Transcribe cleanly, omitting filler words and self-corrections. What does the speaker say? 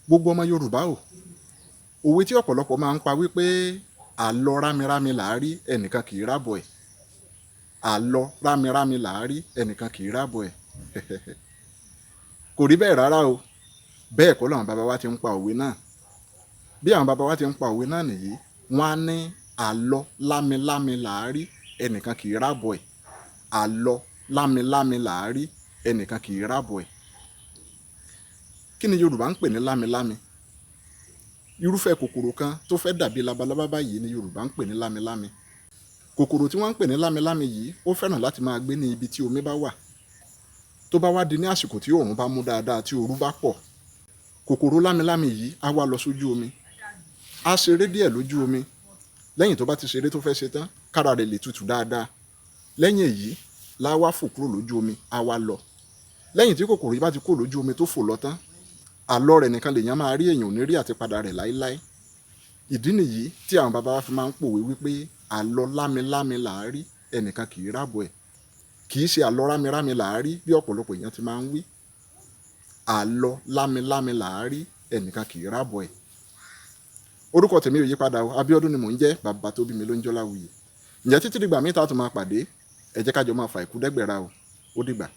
Gbogbo ọmọ Yorùbá o, òwe tí ọ̀pọ̀lọpọ̀ máa ń pa wípé àlọ rámirámi là á rí, ẹnìkan kì í rábọ̀ ẹ̀. Àlọ rámirámi là á rí, ẹnìkan kì í rábọ̀ ẹ̀. Kò rí bẹ́ẹ̀ rárá o. Bẹ́ẹ̀ kọ́ làwọn baba wa ti ń pa òwe náà. Bí àwọn baba wa ti ń pa òwe náà nìyí, wọ́n á ní àlọ lámilámi là á rí, ẹnìkan kì í rábọ̀ ẹ̀. Àlọ lámilámi là á rí, ẹnìkan kì í rábọ̀ ẹ̀. Kí ni Yorùbá ń pè ní lámilámi? Irúfẹ́ kòkòrò kan tó fẹ́ dàbí labalábá báyìí ni Yorùbá ń pè ní lámilámi. Kòkòrò tí wọ́n ń pè ní lámilámi yìí, ó fẹ́ràn láti máa gbé ní ibi tí omi bá wà. Tó bá wá di ní àsìkò tí òòrùn bá mú dáadáa, tí ooru bá pọ̀, kòkòrò lámilámi yìí á wá lọ sójú omi. Á ṣeré díẹ̀ lójú omi. Lẹ́yìn tó bá ti ṣeré tó fẹ́ ṣe tán, kára rẹ̀ lè tutù dáadáa. Lẹ́yìn èyí lá wá fò kúrò lójú omi, á wá lọ. Lẹ́yìn tí kòkòrò yìí bá ti kúrò lójú omi tó fò lọ tán, àlọ rẹ̀ nìkan lèèyàn máa rí, èèyàn ò ní rí àtipadà rẹ̀ láéláé. Ìdí nìyí tí àwọn baba wa fi máa ń pòwe wípé àlọ lámilámi là á rí, ẹnìkan kì í rábọ̀ ẹ̀. Kì í ṣe àlọ rámirámi là á rí bí ọ̀pọ̀lọpọ̀ èèyàn ti máa ń wí. Àlọ lámilámi là á rí, ẹnìkan kì í rábọ̀ ẹ̀. Orúkọ tèmi ò yí padà o, Abíọ́dún ni mò ń jẹ́, bàbá tó bí mi ló ń jẹ́ Ọláwuyì. Ǹjẹ́ títí dìgbà míì tá a tún máa pàdé, ẹ jẹ́ ká jọ máa fa ìkú dẹ́gbẹ̀ra o. Ó dìgbà.